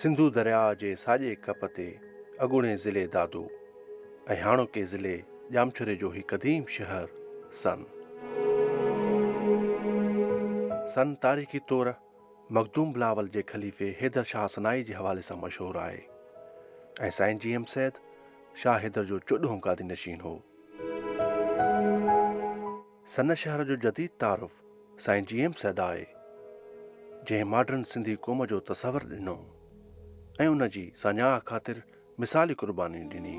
سنڌو درياء جي ساڄي ڪپ تي اڳوڻي ضلعي دادو ۽ هاڻوڪي ضلعي ڄامشوري جو هي قديم شهر سن. سن تاريخي طور مخدوم بلاول جي خليفي حيدر شاهه سنائي جي حوالي سان مشهور آهي ۽ سائين جي ايم سيد شاهه حيدر جو چوڏهون گادي نشين هو. سن شهر جو جديد تعارف سائين جي ايم سيد آهي، جنهن ماڊرن سنڌي قوم جو تصور ڏنو ۽ ان جي ساڃاهه خاطر مثالي قرباني ڏني.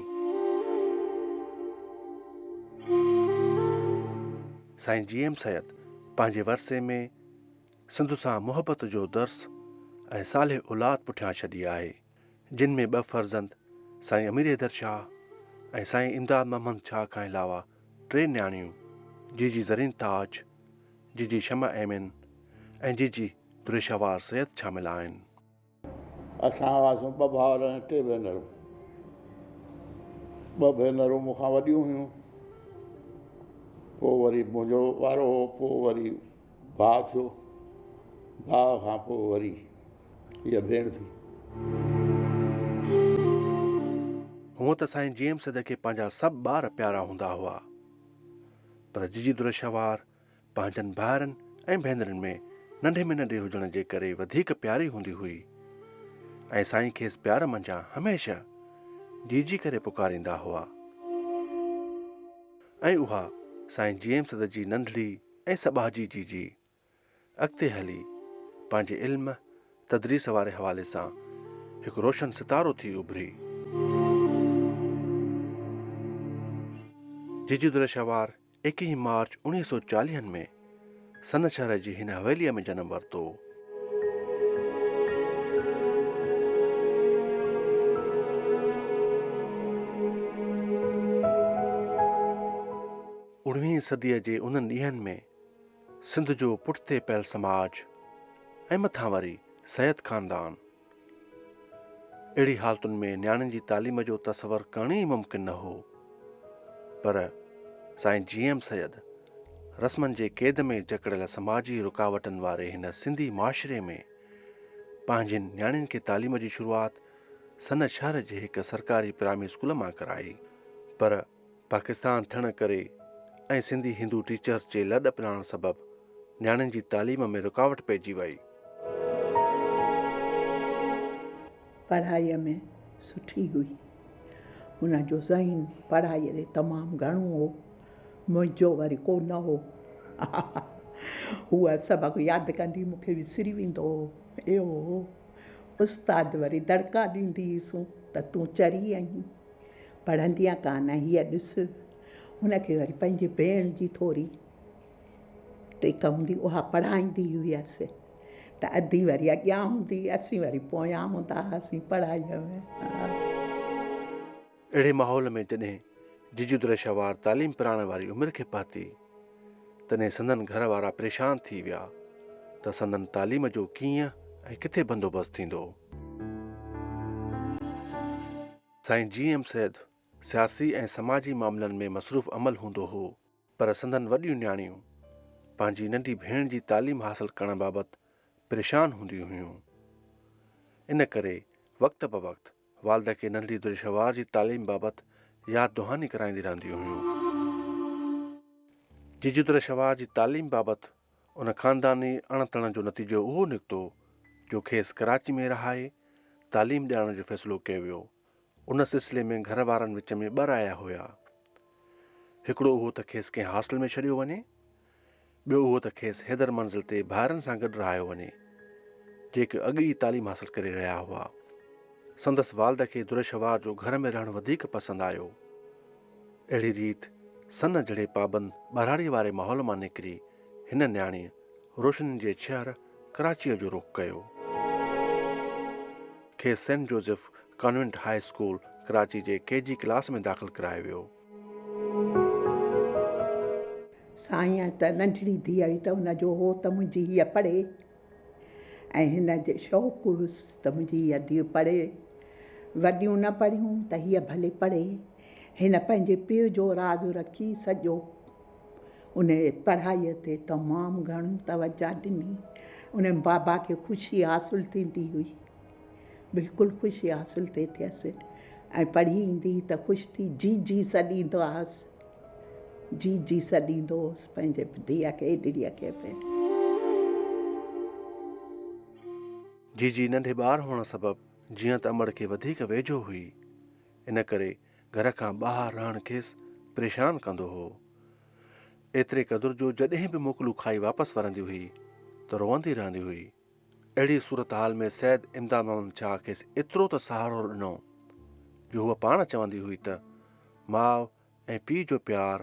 سائين جي ايم سيد پنهنجي ورثي ۾ سنڌ سان محبت جو درس ۽ صالح اولاد پٺيان ڇڏي آهي، جن ۾ ٻه فرزند سائين امير حيدر شاهه ۽ سائين امداد محمد شاهه کان علاوه ٽي نياڻيون جيجي زرين تاج، جيجي شمع ايمن ۽ جيجي دريشهوار سيد شامل آهن. اسان هئاسون ٻه ڀائر ۽ ٽي ڀينرون. ٻه ڀينرون مون کان وڏيون هيون. پوء وري منهنجو وارو هو، پوء وري ڀاء ٿيو. ڀاء کان پوء وري هيء ڀيڻ ٿي. هونء ته سائين جي ايم سيد کي پنهنجا سڀ ٻار پيارا هوندا هئا، پر جيجي درشهوار پنهنجن ڀائرن ۽ ڀينرن ۾ ننڍي ۾ ننڍي هجڻ جي ڪري وڌيڪ پياري هوندي هئي ۽ سائين کيس پيار منجهان هميشه جيجي ڪري پڪاريندا هئا ۽ اها سائين جي ايم سيد جي ننڍڙي ۽ سٻاجهي جيجي اڳتي هلي پنهنجي علم تدريس واري حوالي سان هڪ روشن ستارو ٿي اڀري. جيجي درشهوار ايڪيهين مارچ اوڻيهه سئو چاليهن ۾ سن شهر جي هن حويليء ۾ جنم ورتو. اڻويهين صديء جي انهن ڏينهن ۾ سنڌ جو پٺتي پيل سماج ۽ مٿان وري سيد خاندان اهڙي حالتن ۾ نياڻين جي تعليم جو تصور ڪرڻ ئي ممڪن نه هو پر سائين جي ايم سيد رسمن جي قيد ۾ جڪڙيل سماجي رڪاوٽن واري هن سنڌي معاشري ۾ پنهنجين نياڻين کي تعليم جي شروعات سن شهر جي هڪ سرڪاري پرائمري اسڪول مان ڪرائي پر پاڪستان ٿيڻ ڪري ۽ سنڌي هندو ٽيچرز جي لڏ پلاڻ سبب نياڻين جي تعليم ۾ رڪاوٽ پئجي وئي. پڙهائيء ۾ سٺي هئي. هن جو ذهن پڙهائيء ڏي تمام گهڻو هو. منهنجو وري ڪو نه هو. هوء سبق ياد ڪندي مون کي وسري ويندو هو. اهو هو. استاد وري دڙڪا ڏيندي هيسون ته تون چري آهين. پڙهندينء ڪانه هيء ڏس. هن کي وري پنهنجي ڀيڻ جي ٿوري ٽيڪ هوندي اها پڙهائيندي هيس ته ادي وري اڳيان هوندي اسين وري پويان هوندا هئاسين پڙهائيء ۾. اهڙي ماحول ۾ جڏهن جيجو درشهوار تعليم پرائڻ واري عمر کي پهتي، تڏهن سندن گهر وارا پريشان ٿي ويا ته سندن تعليم جو ڪيئن ۽ ڪٿي بندوبست ٿيندو. سائين جي ايم سيد سياسي ۽ سماجي معاملن ۾ مصروف عمل هوندو هو پر سندن وڏيون نياڻيون پنهنجي ننڍي ڀيڻ جي تعليم حاصل ڪرڻ بابت پريشان هونديون هيون ان ڪري وقت بوقت والده کي ننڍڙي درشهوار جي تعليم بابت ياد دهاني ڪرائيندي رهنديون هيون. جيجي درشهوار جي تعليم بابت ان خانداني اڻ تڻ جو نتيجو اهو نڪتو جو کيس ڪراچي ۾ رهائي تعليم ڏيارڻ جو فيصلو ڪيو ويو. ان سلسلي ۾ گهر وارن وچ ۾ ٻه رايا هيا. هڪڙو اهو ته کيس ڪنهن هاسٽل ۾ ڇڏيو وڃي، ٻيو اهو ته کيس حيدر منزل تي ڀائرن سان گڏ رهايو وڃي، جيڪي اڳ ئي تعليم حاصل ڪري رهيا هئا. سندس والده کي درشهوار جو گهر ۾ رهڻ وڌيڪ پسند آيو. اهڙي ريت سن جھڙي پابند ٻهراڙيء واري ماحول مان نڪري هن نياڻيء روشنين جي شهر ڪراچيء جو رخ ڪيو. کيس saint Joseph convent high school Karachi جي ڪي جي ڪلاس ۾ داخل ڪرايو ويو. سائين ته ننڍڙي ڌيء هئي ته ان جو هو ته منهنجي هيء پڙهي. ۽ هن جي شوق هيس ته منهنجي هيء ڌيء پڙهي. وڏيون نه پڙهيون ته هيء ڀلي پڙهي. هن پنهنجي پيء جو راز رکي سڄو ان پڙهائيء تي تمام گهڻو توجه ڏني. ان بابا کي خوشي حاصل ٿيندي هئي. بلڪل خوشي حاصل ٿي ٿيس ۽ پڙهي ايندي هئي ته خوش ٿي جي جي سڏيندو هئس. جي جي سڏيندو هوس پنهنجي ڌيء کي ايڏڙيء کي به. جي جي ننڍي ٻار هئڻ سبب جيئن ته امڙ کي وڌيڪ ويجهو هئي، ان ڪري گهر کان ٻاهر رهڻ کيس پريشان ڪندو هو. ايتري قدر جو جڏهن به موڪلون کائي واپس ورندي هئي ته روئندي رهندي هئي. اهڙي صورتحال ۾ سيد امداد محمد شاهه کيس ايترو ته سهارو ڏنو جو هوء پاڻ چوندي هئي ته ماء ۽ پيء جو پيار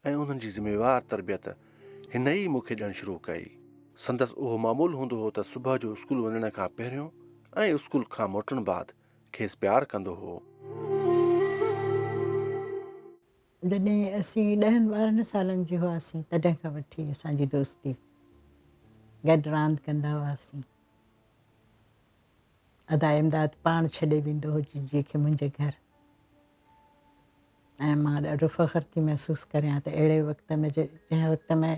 ۽ انهن جي ذميوار تربيت هن ئي مون کي ڏيڻ شروع ڪئي. سندس اهو معمول هوندو هو ته صبح جو اسڪول وڃڻ کان پهريون ۽ اسڪول کان موٽڻ بعد کيس پيار ڪندو هو. جڏهن اسين ڏهن ٻارهن سالن جي هئاسين تڏهن کان وٺي اسان جي دوستي، گڏ راند ڪندا هئاسين. ادا امداد پاڻ ڇڏي ويندو هو جيجيء کي منهنجي گهر. ۽ مان ڏاڍو فخر ٿي محسوس ڪريان ته اهڙي وقت ۾ جنهن وقت ۾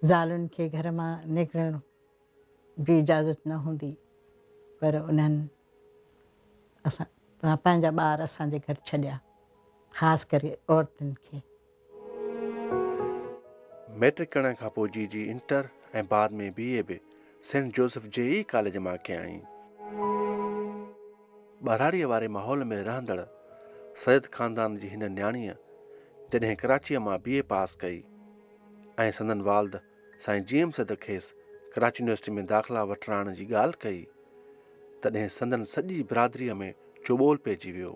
زالن کي گهر مان نڪرڻ جي اجازت نه هوندي پر انهن اسان پنهنجا ٻار اسان جي گهر ڇڏيا خاص ڪري عورتن کي. مئٽرڪ ڪرڻ کان پوء جي جي انٽر ۽ بعد ۾ بي اي به سينٽ جوزف جي ئي ڪاليج مان ڪيائين. ٻهراڙيء واري ماحول ۾ رهندڙ سيد خاندان جي هن نياڻيء جڏهن ڪراچيء مان بي اي پاس ڪئي ۽ سندن والد سائين جي ايم سيد کيس ڪراچي يونيورسٽي ۾ داخلا وٺرائڻ جي ڳالهه ڪئي تڏهن سندن سڄي برادريء ۾ چوٻول پئجي ويو.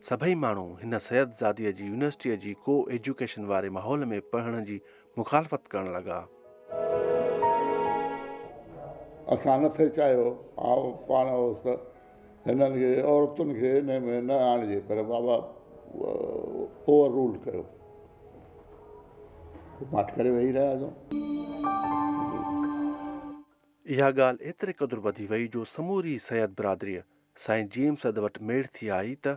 سڀئي ماڻهو هن سيد زاديء جي يونيورسٽيء جي ڪو ايجوڪيشن واري ماحول ۾ پڙهڻ جي مخالفت ڪرڻ لڳا. اسان نه ٿي چاهيو، آئون پاڻ هوس ته هنن کي عورتن کي ان ۾ نه آڻجي پر بابا اوور رول ڪيو. پوء ماٺ ڪري ويهي رهياسون. اها ڳالهه ايتري قدر وڌي وئي جو سموري سيد برادريء سائين جي ايم سيد وٽ ميڙ ٿي آئي ته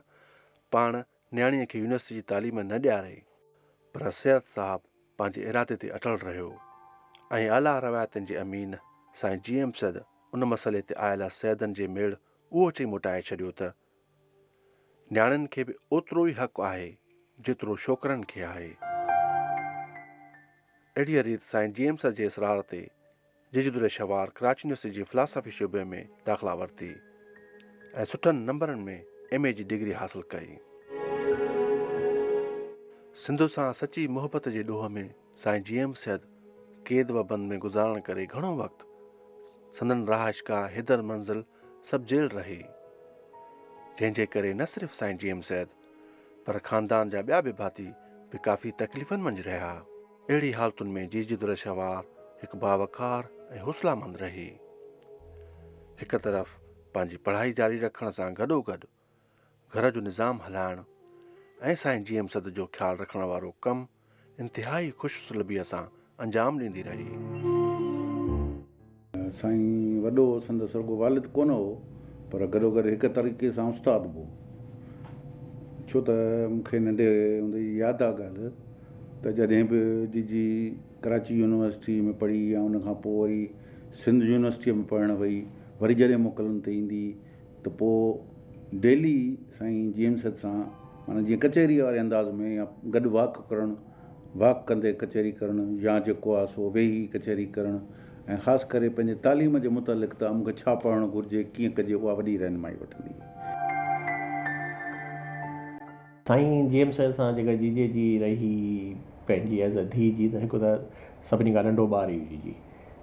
پاڻ نياڻيء کي يونيورسٽي جي تعليم نه ڏياري پر سيد صاحب پنهنجي ارادي تي اٽل رهيو ۽ اعليٰ روايتن جي امين سائين جي ايم سيد ان مسئلي تي آيل سيدن جي ميڙ اهو چئي موٽائي ڇڏيو ته نياڻين کي به اوترو ئي حق آهي جيترو ڇوڪرن کي آهي. اهڙيء ريت سائين جي ايم سيد جي اصرار تي جيجي در شوار ڪراچي يونيورسٽي جي فلاسافي شعبي ۾ داخلا ورتي ۽ سٺن نمبرن ۾ ايم اي جي ڊگري حاصل ڪئي. سنڌ سان سچي محبت جي ڏوهه ۾ سائين جي ايم سيد قيد و بند ۾ گذارڻ ڪري گهڻو وقت سندن رهائشگاهه حيدر منزل سب جيل رهي، جنهن جي ڪري نه صرف سائين جي ايم سيد پر خاندان جا ٻيا به ڀاتي به ڪافي تڪليفن منجهه رهيا. اهڙي حالتن ۾ جيجي درشهوار هڪ باوقار ۽ حوصله مند رهي. هڪ طرف پنهنجي پڙهائي جاري رکڻ سان گڏوگڏ گهر جو نظام هلائڻ ۽ سائين جي ايم سيد جو خيال رکڻ وارو ڪم انتهائي خوش اسلوبيء سان انجام ڏيندي رهي. سائين وڏو سندس رڳو والد ڪونه هو پر گڏوگڏ هڪ طريقي سان استاد به هو. ڇو ته مون کي ننڍي هوندي جي ياد آ ڳالهه ته جڏهن به جيجي ڪراچي يونيورسٽي ۾ پڙهي يا ان کان پوء وري سنڌ يونيورسٽيء ۾ پڙهڻ وئي وري جڏهن موڪلن تي ايندي ته پوء ڊيلي سائين جي ايم سيد سان معنيٰ جيئن ڪچهريء واري انداز ۾ يا گڏ واڪ ڪرڻ، واڪ ڪندي ڪچهري ڪرڻ يا جيڪو آ سو ويهي ڪچهري ڪرڻ ۽ خاص ڪري پنهنجي تعليم جي متعلق ته مون کي ڇا پڙهڻ گهرجي ڪيئن ڪجي اها وڏي رهنمائي وٺندي هئي. سائين جي ايم سيد سان جيڪا جيجي جي رهي پنهنجي ايز اي ڌيء جي ته هڪ ته سڀني کان ننڍو ٻار هئي جيجي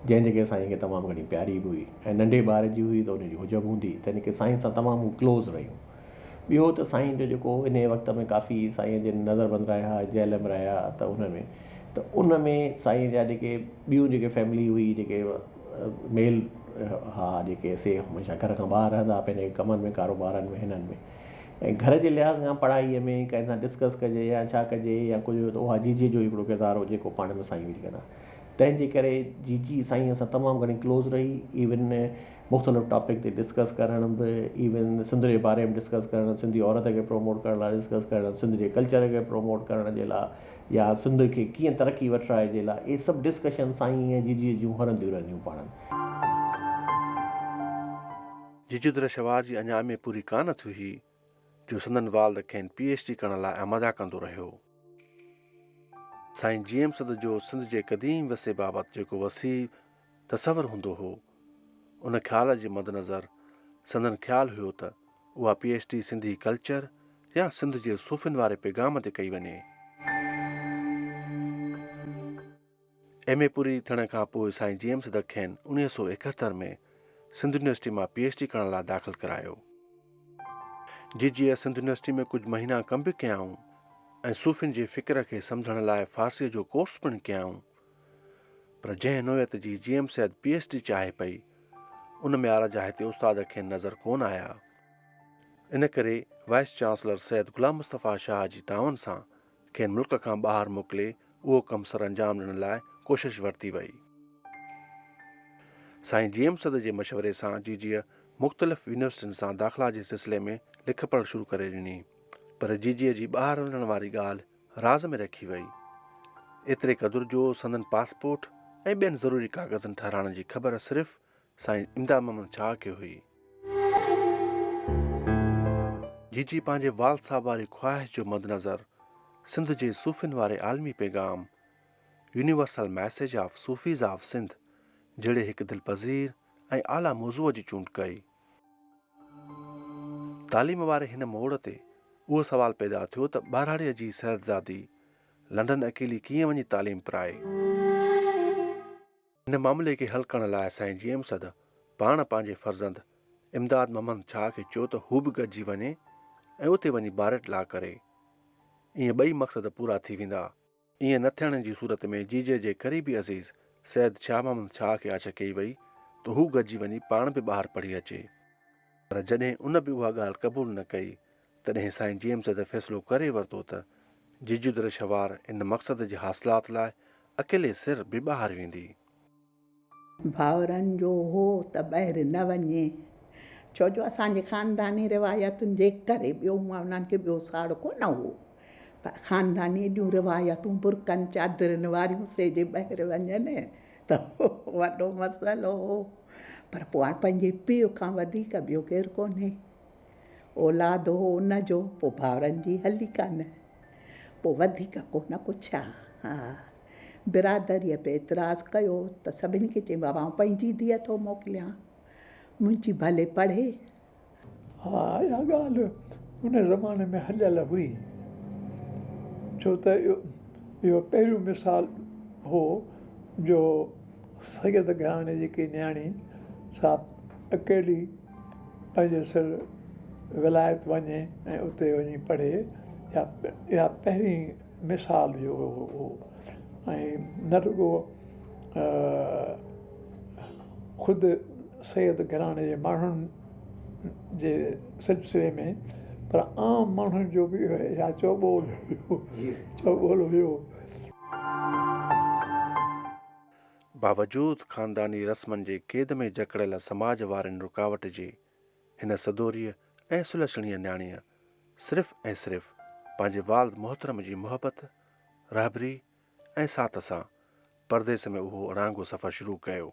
جنهن جي ڪري سائين کي تمام گهڻي پياري به هئي ۽ ننڍي ٻار جي هئي ته ان جي هجب هوندي تنهن ڪري سائين سان تمام هو ڪلوز رهيون. ٻيو ته سائين جو جيڪو انهي وقت ۾ ڪافي سائين جن نظر بند رهيا جيل ۾ رهيا ته ان ۾ ته ان ۾ سائين جا جيڪي ٻيون جيڪي فيملي هئي جيڪي ميل ها جيڪي سي هميشه گهر کان ٻاهر رهندا پنهنجي ڪمن ۾ ڪاروبارن ۾ هنن ۾ ۽ گهر جي لحاظ کان پڙهائي ۾ ڪنهن سان ڊسڪس ڪجي يا ڇا ڪجي يا ڪجهه ته اها جيجي جو هڪڙو ڪردار هو جيڪو پاڻ ۾ سائين وڃي ڪندا تنهن جي ڪري جيجي سائين سان تمام گهڻي ڪلوز رهي ايون مختلف ٽاپڪ تي ڊسڪس ڪرڻ به ايون سنڌ جي باري ۾ ڊسڪس ڪرڻ سنڌي عورت کي پروموٽ ڪرڻ لاء ڊسڪس ڪرڻ سنڌ جي ڪلچر کي پروموٽ ڪرڻ جي لاء يا سنڌ کي ڪيئن ترقي وٺرائجي لاء اهي سڀ ڊسڪشن سائين ۽ جيجي جون هلنديون رهنديون پاڻ. جيجو درشهوار جي اڃا ايم اي پوري ڪانه ٿي هئي جو سندن والد کين پي ايڇ ڊي ڪرڻ لاء آماده ڪندو رهيو. سائين جي ايم سيد جو سنڌ جي قديم وسي بابت جيڪو وسيع تصور هوندو هو، ان خيال جي مدنظر سندن خيال هيو ته اها P H D Sindhi culture يا سنڌ جي صوفين واري پيغام تي ڪئي وڃي. ايم اي پوري ٿيڻ کان پوء سائين جي ايم سيد کين 1971 ۾ سنڌ يونيورسٽي مان پي ايڇ ڊي ڪرڻ لاء داخل ڪرايو. جي جي ايس سنڌ يونيورسٽي ۾ ڪجهه مهينا ڪم به ڪيائون ۽ صوفين جي فڪر کي سمجهڻ لاء فارسيء جو ڪورس پڻ ڪيائون. پر جنهن نوعيت جي G M Syed P H D چاهي پئي، ان معيار جا هتي استاد کين نظر ڪونه آيا. ان ڪري وائيس چانسلر سيد غلام مصطفيٰ شاهه جي تعاون سان کين ملڪ کان ٻاهر موڪلي اهو ڪم سرانجام ڏيڻ لاء ڪوشش ورتي وئي. سائين جي ايم سيد جي مشوري سان جيجيء مختلف يونيورسٽين سان داخلا جي سلسلي ۾ لک پڙهه شروع ڪري ڏني پر جيجيء جي ٻاهر وڃڻ واري ڳالهه راز ۾ رکي وئي. ايتري قدر جو سندن پاسپورٽ ۽ ٻين ضروري ڪاغذن ٺهرائڻ جي خبر صرف سائين امداد محمد شاهه کي هئي. جيجي پنهنجي والد صاحب واري خواهش جو مدنظر سنڌ جي صوفين واري عالمي پيغام Universal Message of Sufis of Sindh جهڙي هڪ دلپذير ۽ اعليٰ موضوع جي چونڊ ڪئي. تعليم واري هن موڙ تي اهو سوال پيدا ٿيو ته ٻهراڙيء جي سيدزادي لنڊن اڪيلي ڪيئن وڃي تعليم پرائي؟ هن معاملي کي حل ڪرڻ لاء سائين جي ايم سيد پاڻ پنهنجي فرزند امداد محمد شاهه کي چيو ته هو به گڏجي وڃي ۽ اتي وڃي باريٽ لا ڪري. ائين ٻئي مقصد پورا ٿي ويندا. ائين نه ٿيڻ جي صورت ۾ جيجي جي قريبي عزيز سيد شاهه محمد شاهه کي آڇ ڪئي وئي ته هو گڏجي وڃي پاڻ به ٻاهر پڙهي اچي. پر جڏهن ان به اها ڳالهه قبول نه ڪئي تڏهن سائين جي ايم سيد فيصلو ڪري ورتو ته جيجو درشهوار ان مقصد جي حاصلات لاء اڪيلي سر به ٻاهر ويندي. ڀائرن جو هو ته ٻاهر نه وڃي، ڇو جو اسان جي خانداني روايتن جي ڪري ٻيو هونئن انهن کي ٻيو ساڙ ڪونه هو پر خانداني ايڏيون روايتون برقعن چادرن واريون سي جي ٻاهر وڃن ته وڏو مسئلو هو پر پوء هاڻ پنهنجي پيء کان وڌيڪ ٻيو ڪير ڪونهي. اولاد هو ان جو، پوء ڀائرن جي هلي ڪانه، پوء وڌيڪ ڪونه پڇيا. ها، برادريء به اعتراض ڪيو ته سڀني کي چيائين، بابا آئون پنهنجي ڌيء ٿو موڪليان، منهنجي ڀلي پڙهي. ها، اها ڳالهه ان زماني ۾ هليل هئي، ڇو ته اهو پهريون مثال هو جو سيد گهراڻي جي ڪي نياڻي سا اڪيلي پنهنجي سر ولايت وڃي ۽ اتي وڃي پڙهي اها اها پهرين مثال اهو هو ۽ نه رڳو خود سيد گهراڻي جي ماڻهن جي سلسلي ۾ پر عام ماڻهن جو به اها چوٻول چوٻول هيو. باوجود خانداني رسمن جي قيد ۾ جڪڙيل سماج وارين رڪاوٽ جي، هن سدوريء ۽ سلڇڻيء نياڻيء صرف ۽ صرف پنهنجي والد محترم جي محبت، رهبري ۽ ساٿ سان پرديس ۾ اهو اڙانگو سفر شروع ڪيو.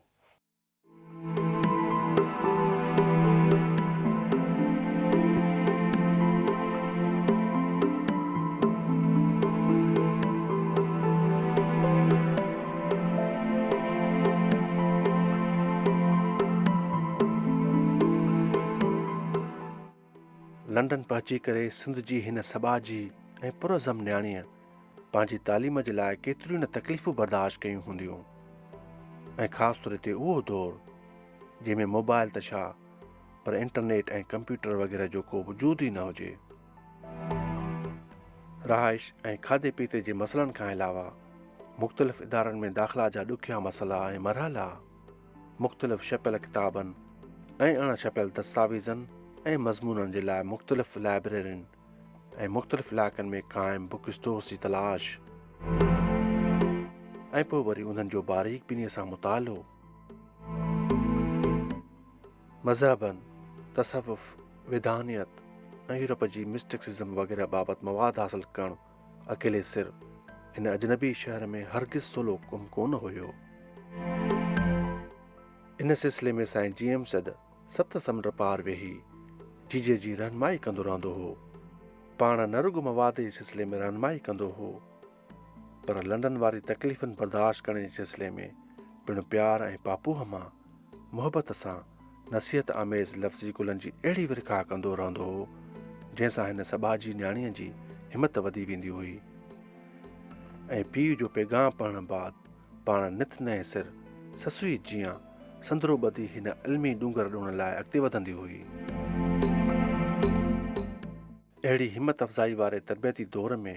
لنڊن پهچي ڪري سنڌ جي هن سٻاجهي ۽ پرعزم نياڻيء پنهنجي تعليم جي لاء ڪيتريون نه تڪليفون برداشت ڪيون هونديون ۽ خاص طور تي اهو دور جنهن ۾ موبائل ته ڇا پر انٽرنيٽ ۽ ڪمپيوٽر وغيره جو ڪو وجود ئي نه هجي. رهائش ۽ کاڌي پيتي جي مسئلن کان علاوه مختلف ادارن ۾ داخلا جا ڏکيا مسئلا ۽ مرحلا، مختلف ڇپيل ڪتابن ۽ اڻ ڇپيل دستاويزن ۽ مضمونن جي لاء مختلف لائبريرين ۽ مختلف علائقن ۾ قائم بڪ اسٽورز جي تلاش ۽ پوء وري انهن جو باريڪ بينيء سان مطالعو. مذهبن، تصوف، ويدانيت ۽ يورپ جي مسٽڪسزم وغيره بابت مواد حاصل ڪرڻ اڪيلي سر هن اجنبي شهر ۾ هرگز سولو ڪم ڪونه هيو. ان سلسلي ۾ سائين جي ايم سيد ست سمنڊ پار ويهي جيجي جي رهنمائي ڪندو رهندو هو. پاڻ نه رڳو مواد جي سلسلي ۾ رهنمائي ڪندو هو، پر لنڊن واري تڪليفن برداشت ڪرڻ جي سلسلي ۾ پڻ پيار ۽ پاپوهه مان محبت سان نصيحت آميز لفظي گلن جي اهڙي ورکا ڪندو رهندو هو، جنهن سان هن سٻاجهي نياڻيء جي همت وڌي ويندي هئي ۽ پيء جو پيغام پڙهڻ بعد پاڻ نت نئين سر سسئي جيان سندرو ٻڌي هن علمي ڏونگر ڏوڻ لاء اڳتي وڌندي هئي. اهڙي همت افزائي واري تربيتي دور ۾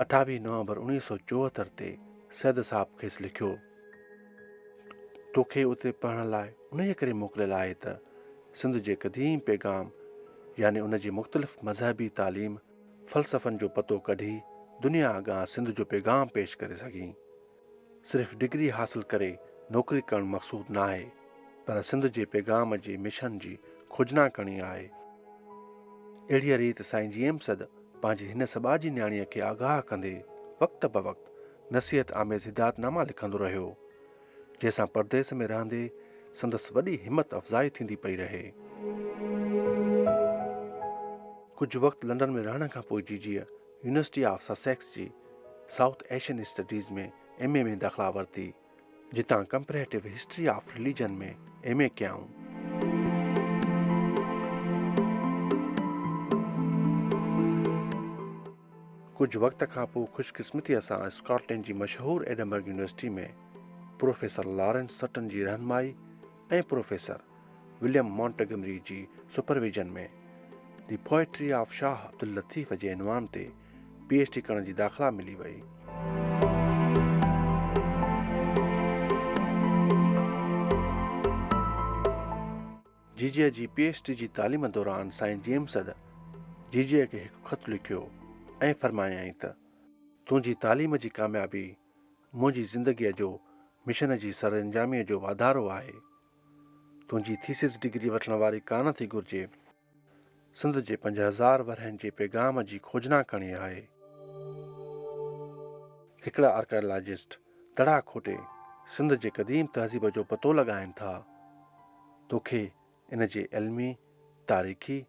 28 نومبر 1974 تي سيد صاحب کيس لکيو، توکي اتي پڙهڻ لاء انهيء ڪري موڪليل آهي ته سنڌ جي قديم پيغام يعني ان جي مختلف مذهبي تعليم، فلسفن جو پتو ڪڍي دنيا اڳيان سنڌ جو پيغام پيش ڪري سگهين. صرف ڊگري حاصل ڪري نوڪري ڪرڻ مقصود ناهي پر سنڌ جي پيغام جي مشن جي کوجنا ڪرڻي آهي. اهڙيء ريت سائين جي ايم سيد پنهنجي هن سٻاجهي نياڻيء کي آگاهه ڪندي وقت بوقت نصيحت آميز هدايت ناما لکندو رهيو. جنهن سان پرديس ۾ رهندي سندس وڏي همت افزائي ٿيندي پئي رهي. ڪجهه وقت لنڊن ۾ رهڻ کان پوء جيجيء يونيورسٽي آف سسيڪس جي south Asian studies ۾ M A ۾ داخلا ورتي، جتان comparative history of religion ۾ M A ڪيائون. ڪجهه وقت کان پوء خوش قسمتيء سان اسڪاٽلينڊ جي مشهور ايڊنبرگ يونيورسٽي ۾ پروفيسر لارنس سٽن جي رهنمائي ۽ پروفيسر وليم مانٽگمري جي supervision ۾ the poetry of Shah Abdul Latif جي عنوان تي پي ايڇ ڊي ڪرڻ جي داخلا ملي وئي. جيجيء جي پي ايڇ ڊي جي تعليم دوران سائين جي ايم سيد جيجيء کي هڪ خط لکيو ۽ فرمايائين ته، تنهنجي تعليم جي ڪاميابي منهنجي زندگيء جو مشن جي سرانجاميء جو واڌارو آهي. تنهنجي ٿيسز ڊگري وٺڻ واري ڪانه ٿي گهرجي. سنڌ جي 5000 ورهين جي پيغام جي کوجنا ڪرڻي آهي. هڪڙا آرڪيالاجسٽ دڙا کوٽي سنڌ جي قديم تهذيب جو پتو لڳائين ٿا. توکي ان جي علمي، تاريخي،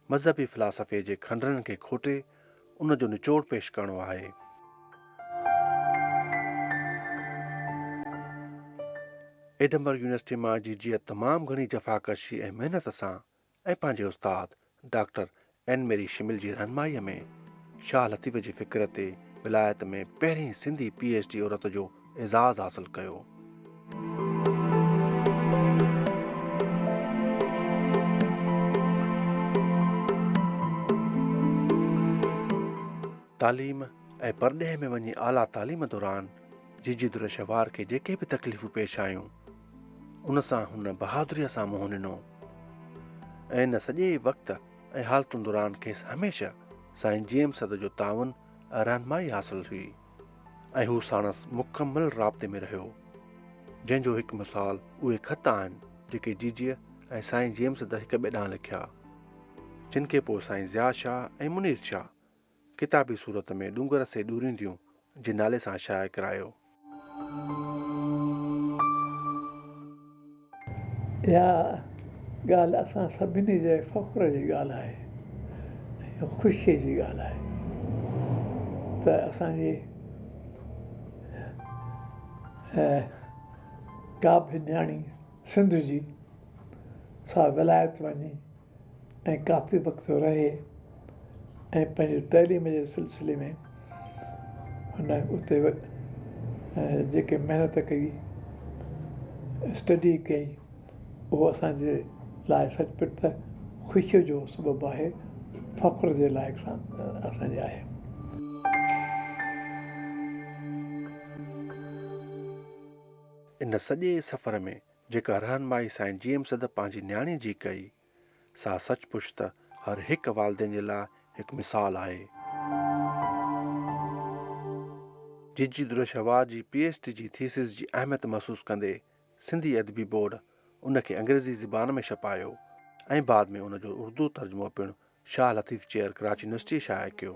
مذهبي فلاسافيء جي کنڊرن کي کوٽي ان جو نچوڙ پيش ڪرڻو آهي. ايڊنبرگ يونيورسٽي مان جيجيء تمام گهڻي جفاڪشي ۽ محنت سان ۽ پنهنجي استاد ڊاڪٽر اين ميري شمل جي رهنمائيء ۾ شاهه لطيف جي فڪر تي ولايت ۾ پهرين سنڌي پي ايڇ ڊي عورت جو اعزاز حاصل ڪيو. تعليم ۽ پرڏيهه ۾ وڃي اعليٰ تعليم دوران جيجي درشهوار کي جيڪي به تڪليفون پيش آيون، ان سان هن بهادريء سان منهن ڏنو ۽ ان سڄي وقت ۽ حالتن دوران کيس هميشه سائين جي ايم سيد جو تعاون ۽ رهنمائي حاصل هئي ۽ هو ساڻس مڪمل رابطي ۾ رهيو، جنهن جو هڪ مثال اهي خط آهن جيڪي جيجيء ۽ سائين جي ايم سيد هڪ ٻئي ڏانهن لکيا، جن کي پوء سائين ضياء شاهه ۽ منير شاهه ڪتابي صورت ۾ ڏونگر سي ڏورينديون جي نالي سان شايع ڪرايو. اها ڳالهه اسان سڀني جي فخر جي ڳالهه آهي ۽ خوشيء جي ڳالهه آهي ته اسان جي ڪا به نياڻي سنڌ جي سا ولايت وڃي ۽ ڪافي وقت رهي ۽ پنهنجي تعليم جي سلسلي ۾ هن اتي جيڪي محنت ڪئي اسٽڊي ڪئي اهو اسان جي لاء سچ پچ ته خوشيء جو سبب آهي فخر جي لائق اسان جي آهي. ان سڄي سفر ۾ جيڪا رهنمائي سائين جي ايم سيد پنهنجي نياڻي جي ڪئي، سا سچ پچ ته هر هڪ والدين جي لاء هڪ مثال آهي. جيجي درشهوار جي پي ايڇ ڊي جي ٿيسز جي اهميت محسوس ڪندي سنڌي ادبي بورڊ ان کي انگريزي زبان ۾ ڇپايو ۽ بعد ۾ ان جو اردو ترجمو پڻ شاهه لطيف چيئر ڪراچي يونيورسٽيء شايع ڪيو.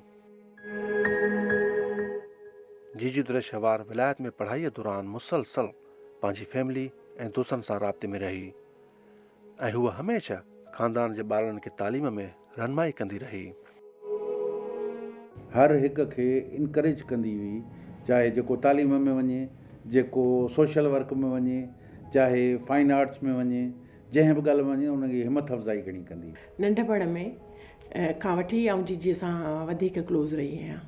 جيجي درشهوار ولايت ۾ پڙهائيء دوران مسلسل پنهنجي فيملي ۽ دوستن سان رابطي ۾ رهي. ۽ هوء هميشه خاندان جي ٻارڙن کي تعليم ۾ رهنمائي ڪندي رهي. هر هڪ کي انڪريج ڪندي هئي چاهي جيڪو تعليم ۾ وڃي، جيڪو سوشل ورڪ ۾ وڃي، چاهي فائن آرٽس ۾ وڃي، جنهن به ڳالهه ۾ وڃي ان کي همٿ افزائي گهڻي ڪندي هئي. ننڍپڻ ۾ کان وٺي آئون جيجيء سان وڌيڪ ڪلوز رهي آهيان.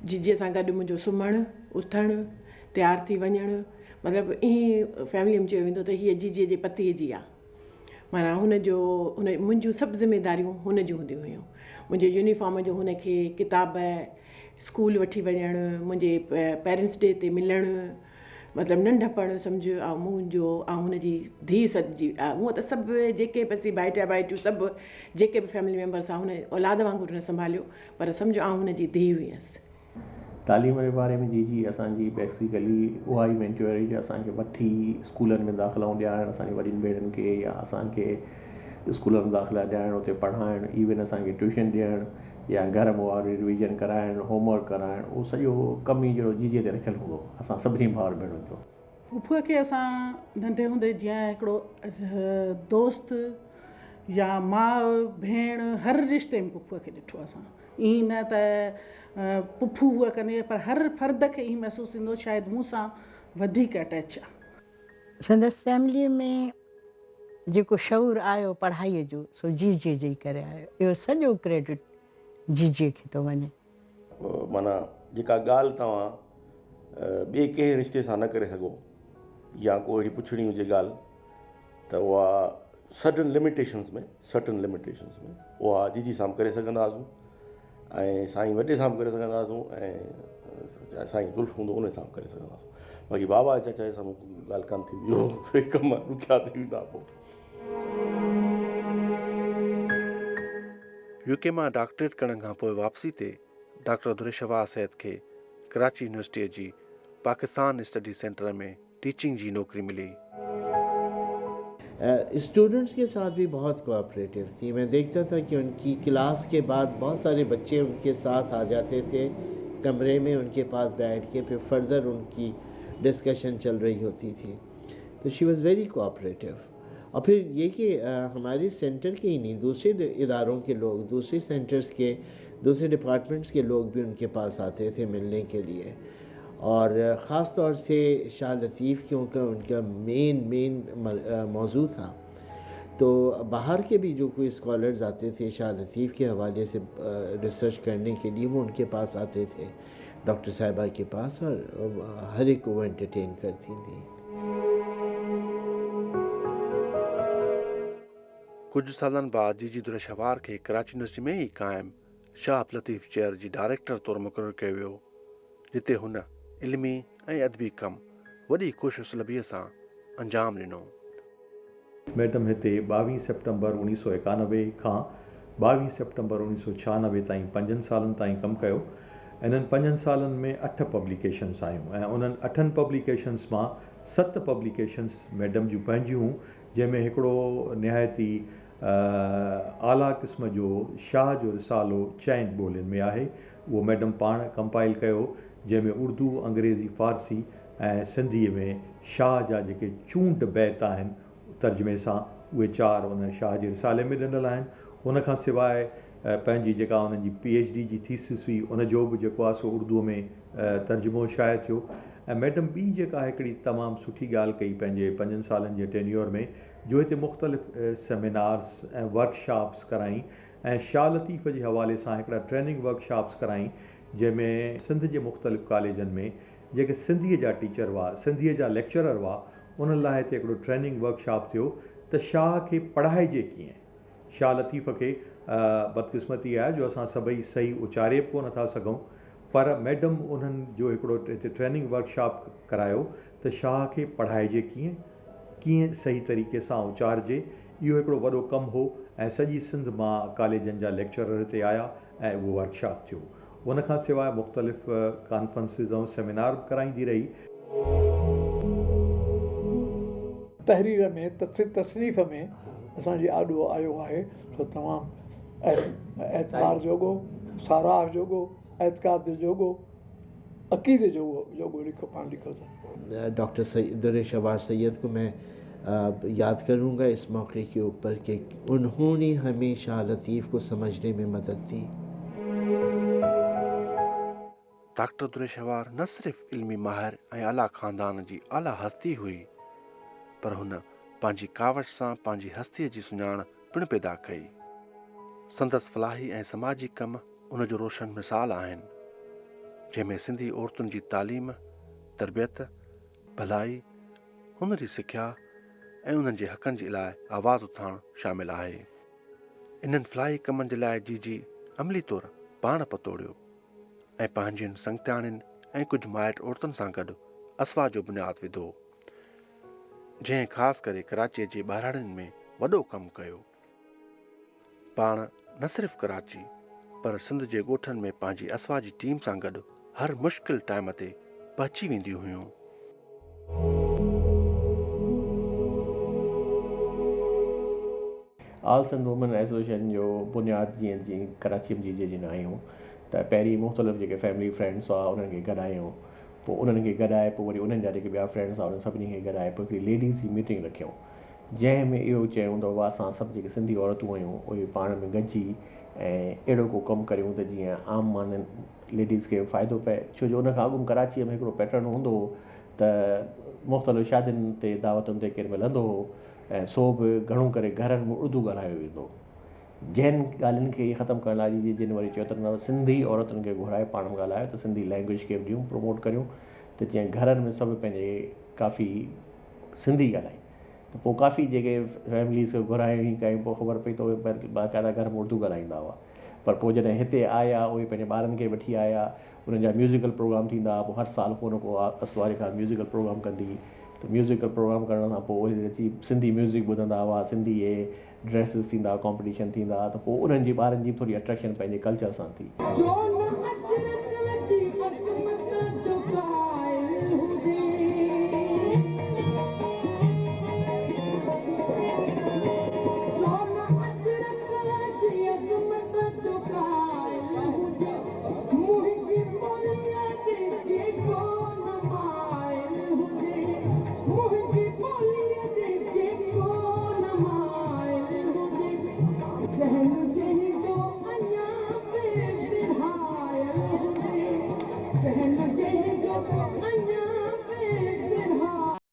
جيجيء سان گڏ منهنجو سمهڻ، اٿڻ، تيار ٿي وڃڻ مطلب ائين فيمليء ۾ چيو ويندو ته هيء جيجيء جي پتيء جي آ. معنيٰ هن جو هن منهنجون سڀ ذميداريون هن جون هونديون هيون. منهنجي يونيفارم جو هن کي ڪتاب اسڪول وٺي وڃڻ، منهنجي پيرنٽس ڊي تي ملڻ، مطلب ننڍپڻ سمجهه آئون منهنجو آئون هن جي ڌيء سڏجي هونء ته سڀ جيڪي به اسين ڀائٽيا ڀائٽيون سڀ جيڪي به فيملي ميمبرس آ هن اولاد وانگر هن سنڀاليو پر سمجهه آئون هن جي ڌيء هيس. تعليم جي باري ۾ جي جي اسان جي بيسيڪلي اها ئي مينچوئري جو اسان کي وٺي اسڪولن ۾ داخلائون ڏيارڻ اسان جي وڏين ڀيڻن کي يا اسان کي اسڪولن ۾ داخلا ڏيارڻ اتي پڙهائڻ ايون اسان کي ٽيوشن ڏيڻ يا گهر ۾ اها ريويزن ڪرائڻ هوم ورڪ ڪرائڻ اهو سڄو ڪم ئي جهڙو جيجي تي رکيل هوندو هو اسان سڀني ڀائر ڀيڻن جو. پڦوء کي اسان ننڍي هوندي جيئن هڪڙو دوست يا ماء ڀيڻ هر رشتي ۾ پڦوء کي ڏٺو اسان ائين نه ته پڦو هوء ڪندي پر هر فرد کي ائين محسوس ٿيندو شايد مون سان وڌيڪ اٽيچ آ. سندس فيمليء ۾ جيڪو شعور آيو پڙهائيء جو سو جيجيء جي ئي ڪري آيو. اهو سڄو ڪريڊٽ جيجيء کي ٿو وڃي. معنيٰ جيڪا ڳالهه توهان ٻئي ڪنهن رشتي سان نه ڪري سگهو يا ڪو اهڙي پڇڻي هجي ڳالهه ته اها سرٽن لميٽيشنس ۾ سرٽن لميٽيشنس ۾ اها جيجي سان به ڪري سگهندا هئاسون ۽ سائين وڏي سان به ڪري سگهندا هئاسون ۽ سائين زلف هوندو ان سان به ڪري سگهندا هئاسون باقي بابا ۽ چاچا جي سامهون ڳالهه ڪانه ٿيندي هو ڪم ڏکيا ٿي ويندا پوء. يو ڪي مان ڊاڪٽريٽ ڪرڻ کان پوء واپسي تي ڊاڪٽر درشهوار سيد کي ڪراچي يونيورسٽيء جي پاڪستان اسٽڊي سينٽر ۾ ٽيچنگ جي نوڪري ملي. اسٽوڊنٽس ڪي ساٿ ڀي بهت ڪوآپريٽو ٿي مين ديکتا ٿا ڪي ان ڪي ڪلاس ڪي بعد بهت ساري بچي ان ڪي ساٿ آ جاتي ٿي ڪمري مين ان ڪي پاس بيٺ ڪي پھر فردر ان ڪي ڊسڪشن چل رهي هوتي ٿي تو شي واز ويري ڪوآپريٽو اور پھر يي ڪي هماري سينٽر ڪي هي نهين دوسري ادارون ڪي لوگ دوسري سينٽرس ڪي دوسري ڊپارٽمينٽس ڪي لوگ ڀي ان ڪي پاس آتي ٿي ملني ڪي ليي اور خاص طور سي شاھ لطيف ڪيونڪه ان ڪا مين مين موضوع ٿا تو باهر ڪي ڀي جو ڪوئي اسڪالرز آتي ٿي شاھ لطيف ڪي حوالي سي ريسرچ ڪرني ڪي ليي وو ان ڪي پاس آتي ٿي ڊاڪٽر صاحبه ڪي پاس اور هر هڪ ڪو وو انٽرٽين ڪرتي ٿي. ڪجهه سالن بعد جيجي درشهوار کي ڪراچي يونيورسٽي ۾ ئي قائم شاهه عبداللطيف چيئر جي ڊائريڪٽر طور مقرر ڪيو ويو، جتي هن علمي ۽ ادبي ڪم وڏي خوش اسلوبيء سان انجام ڏنو. ميڊم هتي ٻاويهه سيپٽمبر اوڻيهه سؤ ايڪانوي کان ٻاويهه سيپٽمبر اوڻيهه سؤ ڇهانوي تائين پنجن سالن تائين ڪم ڪيو. انهن پنجن سالن ۾ اٺ پبليڪيشنس آيون ۽ انهن اٺن پبليڪيشنس مان ست پبليڪيشنس ميڊم جون پنهنجيون هون جنهن ۾ هڪڙو نهايت ئي اعليٰ قسم جو شاهه جو رسالو چئن ٻولين ۾ آهي اهو ميڊم پاڻ ڪمپائل ڪيو جنهن ۾ اردو، انگريزي، فارسي ۽ سنڌيء ۾ شاهه جا جيڪي چونڊ بيت آهن ترجمي سان اهي چار ان شاهه جي رسالي ۾ ڏنل آهن. ان کان سواء پنهنجي جيڪا انهن جي پي ايڇ ڊي جي ٿيسز هئي ان جو به جيڪو آهي سو اردوء ۾ ترجمو شايع ٿيو ۽ ميڊم ٻي جيڪا هڪڙي تمام سٺي ڳالهه ڪئي پنهنجي پنجن سالن جي ٽينيور ۾ جو هتي مختلف سيمينارز ۽ ورڪشاپس ڪرائين ۽ شاهه لطيف جي حوالي سان هڪڙا ٽريننگ ورڪشاپس ڪرائين جنهن ۾ سنڌ جي مختلف ڪاليجن ۾ جيڪي سنڌيء جا ٽيچر هئا، سنڌيء جا ليڪچرر هئا، انهن لاء هتي هڪڙو ٽريننگ ورڪشاپ ٿيو ته شاهه کي پڙهائجي ڪيئن؟ شاهه لطيف کي بدقسمتي آهي جو اسان سڀئي صحيح اچاري به ڪونه ٿا سگهون پر ميڊم انهن جو هڪڙو هتي ٽريننگ ورڪشاپ ڪرايو ته شاهه کي پڙهائجي ڪيئن؟ ڪيئن صحيح طريقي سان اچارجي؟ اهو هڪڙو وڏو ڪم هو ۽ سڄي سنڌ مان ڪاليجن جا ليڪچرر هتي آيا ۽ اهو ورڪشاپ ٿيو. ان کان سواء مختلف ڪانفرنسز ۽ سيمينار به ڪرائيندي رهي. تحرير ۾ تصنيف ۾ اسان جي آڏو آيو آهي سو تمام اعتبار جوڳو، ساراهه جوڳو، اعتقاد جوڳو، عقيدي جوڳو لکيو پاڻ لکيو اٿن. ڊاڪٽر دريشهوار سيد کو مين याद करूँगा इस मौके के ऊपर कि उन्होंने हमें शाह लतीफ़ को समझने में मदद दी। ڊاڪٽر دريشهوار نه صرف علمي ماهر ۽ اعليٰ خاندان جي اعليٰ هستي هئي، پر هن پنهنجي ڪاوش سان پنهنجي هستيء جي سڃاڻ پڻ پيدا ڪئي. سندس فلاحي ۽ سماجي ڪم ان جو روشن مثال آهن، جنهن ۾ سنڌي عورتن جي تعليم، تربيت، ڀلائي، هنري سکيا ۽ انهن جي حقن جي لاء آواز اٿارڻ شامل آهي. انهن فلاحي ڪمن جي لاء جيجي عملي طور پاڻ پتوڙيو ۽ پنهنجين سنگتياڻين ۽ ڪجهه مائٽ عورتن سان گڏ اسوا جو بنياد وڌو، جنهن خاص ڪري ڪراچيء جي ٻهراڙين ۾ وڏو ڪم ڪيو. پاڻ نه صرف ڪراچي پر سنڌ جي ڳوٺن ۾ پنهنجي اسوا جي ٽيم سان گڏ هر مشڪل ٽائيم تي پهچي وينديون هيون. آل سنڌ وومين ايسوسيئيشن جو بنياد جيئن جيئن ڪراچي ۾ جيجي جن آيون ته پهرين مختلف جيڪي فيملي فرينڊس هئا انهن کي گڏايون پوء انهن کي گڏائي پوء وري انهن جا جيڪي ٻيا فرينڊس هئا انهن سڀني کي گڏائي پوء هڪڙي ليڊيز جي ميٽنگ رکيون جنهن ۾ اهو چيائون ته بابا اسان سڀ جيڪي سنڌي عورتون آهيون اهي پاڻ ۾ گڏجي ۽ اهڙو ڪو ڪم ڪريون ته جيئن عام ماڻهن ليڊيز کي به فائدو پئي ڇو جو ان کان اڳ ۾ ڪراچيء ۾ هڪڙو پيٽرن هوندو هو ته مختلف شادين تي دعوتن تي ڪير ملندو هو ۽ سو به گهڻو ڪري گهرن ۾ اردو ڳالهايو ويندو هو جنهن ڳالهين کي ختم ڪرڻ لاء جي جن وري چيو ته نه سنڌي عورتن کي گهرائي پاڻ ۾ ڳالهايو ته سنڌي لينگويج کي به ڏيون پروموٽ ڪريون ته جيئن گهرن ۾ سڀ پنهنجي ڪافي سنڌي ڳالهائين ته پوء ڪافي جيڪي فيمليز کي گهرايائين ڪيائين پوء خبر پئي ته اهي باقاعده گهر ۾ اردو ڳالهائيندا هئا پر پوء جڏهن هتي آيا اهي پنهنجي ٻارن کي وٺي آيا انهن جا ميوزيڪل پروگرام ٿيندا هئا پوء هر سال ڪو نه ڪو اسواري کان ميوزيڪل پروگرام ڪندي ته ميوزيڪل پروگرام ڪرڻ کان پوء اهي اچي سنڌي ميوزڪ ٻڌندا هئا سنڌي اهي ڊريسز ٿيندا ڪامپٽيشن ٿيندا ته پوء انهن جي ٻارن جي به ٿوري اٽريڪشن پنهنجي ڪلچر سان ٿي. جو نه اچڻ